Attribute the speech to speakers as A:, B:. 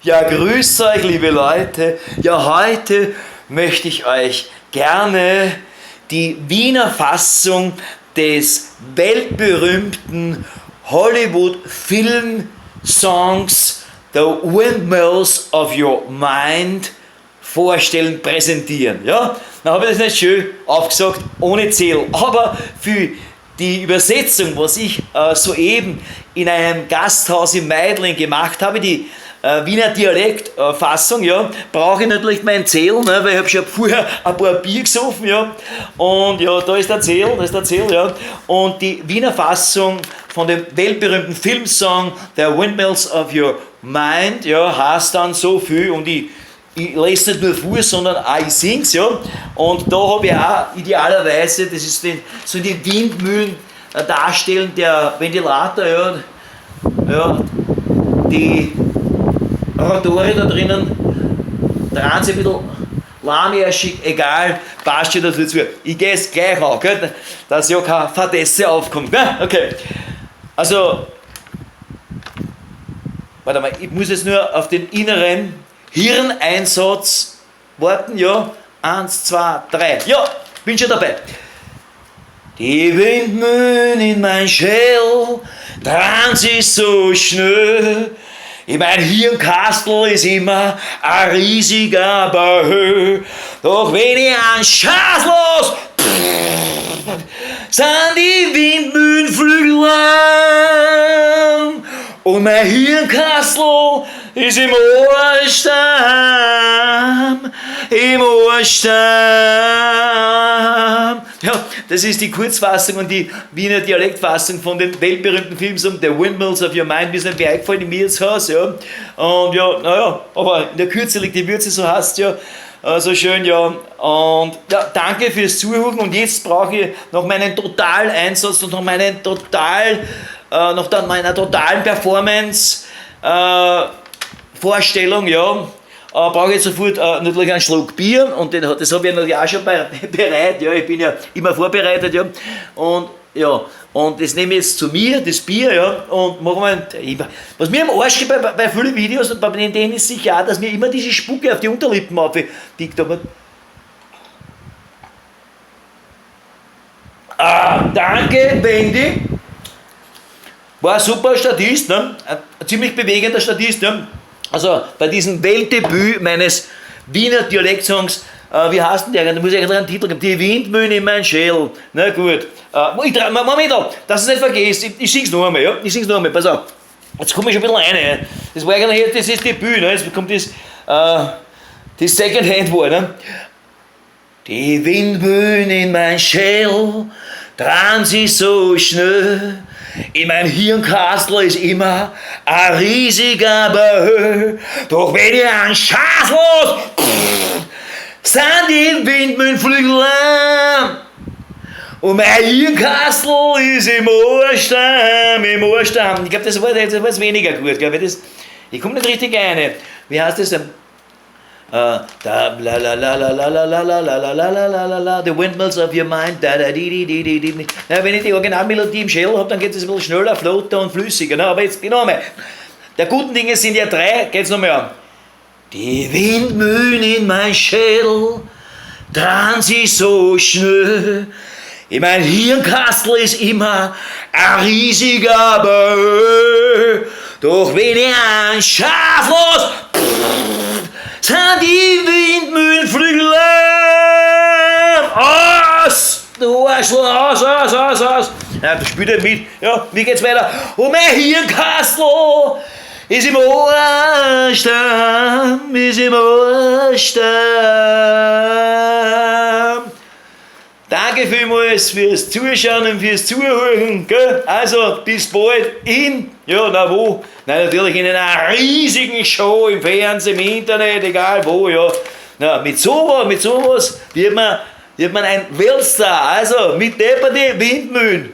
A: Ja, grüß euch, liebe Leute. Ja, heute möchte ich euch gerne die Wiener Fassung des weltberühmten Hollywood-Film-Songs The Windmills of Your Mind vorstellen, präsentieren. Ja, dann habe ich das nicht schön aufgesagt, ohne Ziel. Aber für die Übersetzung, was ich soeben in einem Gasthaus in Meidling gemacht habe, die Wiener Dialektfassung, ja, brauche ich natürlich meinen Zettel, ne, weil ich habe schon vorher ein paar Bier gesoffen, ja, und ja, da ist der Zettel, da ist der Zettel, ja, und die Wiener Fassung von dem weltberühmten Filmsong The Windmills of Your Mind, ja, heißt dann so viel und ich lese nicht nur vor, sondern auch ich sing's, ja. Und da habe ich auch idealerweise, das ist den, so die Windmühlen darstellen, der Ventilator, ja, ja, die Rotore da drinnen, drehen sich ein bisschen lahmärschig, egal, passt schon dazu. Ich gehe es gleich an, gell, dass ja keine Verdesse aufkommt. Gell? Okay. Also, warte mal, ich muss jetzt nur auf den inneren Hirneinsatz warten, ja. 1, 2, 3. Ja, bin schon dabei. Die Windmühlen in mein Schädel drehen sich so schnell. In mein Hirnkastel ist immer ein riesiger Böll. Doch wenn ich einen Schaß los, sind die Windmühlenflügel an. Und mein Hirnkastel ist im Ohrstamm, im Ohrstamm. Ja, das ist die Kurzfassung und die Wiener Dialektfassung von dem weltberühmten Filmsong The Windmills of Your Mind. Mir ist nicht mehr eingefallen im Wirtshaus, ja. Und ja, naja, aber in der Kürze liegt die Würze, so heißt ja. So schön, ja. Und ja, danke fürs Zuhören. Und jetzt brauche ich noch meinen Totaleinsatz und noch meinen total, noch dann meiner totalen Performance, Vorstellung, ja. Brauche ich jetzt sofort natürlich einen Schluck Bier und den, das habe ich natürlich auch schon bereit, ja, ich bin ja immer vorbereitet, ja. Und ja, und das nehme ich jetzt zu mir, das Bier, ja, und machen wir, was mir am Arsch geht bei vielen Videos und bei denen ist sicher auch, dass mir immer diese Spucke auf die Unterlippen aufdickt, aber ah, danke, Wendy. War ein super Statist, ne? Ein ziemlich bewegender Statist, ne? Also bei diesem Weltdebüt meines Wiener Dialektsongs, wie heißt denn der? Da muss ich eigentlich einen Titel geben. Die Windmühlen in mein Schädel. Na gut. Moment, dass du es nicht vergisst. Ich sing's noch einmal, ja? Ich sing's noch einmal, pass auf. Jetzt komme ich schon ein bisschen rein. Das war eigentlich, das ist Debüt, ne? Jetzt kommt das Second-Hand-War, ne? Die Windmühlen in mein Schädel drehen sich so schnell. In mein Hirnkastel ist immer ein riesiger Böll. Doch wenn ich einen Schaß los, sind die Windmühlenflügel an. Und mein Hirnkastel ist im Ohrstamm, im Ohrstamm. Ich glaub, das war jetzt weniger gut, glaub ich. Das, ich komm nicht richtig rein. Wie heißt das denn? Da, la, la, la, la, la, la, la, la, la, la, la, la, la, la, la, the windmills of your mind, da, da, di, di, di, di, di. Na, wenn ich die Originalmelodie im Schädel hab, dann geht es ein bisschen schneller, flotter und flüssiger. Ne? Aber jetzt noch einmal. Der guten Dinge sind ja drei, geht's nochmal an. Die Windmühlen in mein Schädel drehen sich so schnell. In mein Hirnkastel ist immer ein riesiger Böll. Doch wenn ich einen Schaf los, sind die Windmühlenflügel aus! Du Arschloch, aus, aus, aus, aus! Ja, du spielst nicht mit. Ja, wie geht's weiter? Und mein Hirnkastel ist im Ohrstamm, ist im Ohrstamm. Danke vielmals fürs Zuschauen und fürs Zuhören. Gell? Also, bis bald in, ja, na wo? Nein, natürlich in einer riesigen Show im Fernsehen, im Internet, egal wo, ja. Na, mit sowas wird man ein Weltstar. Also, mit depperte Windmühlen.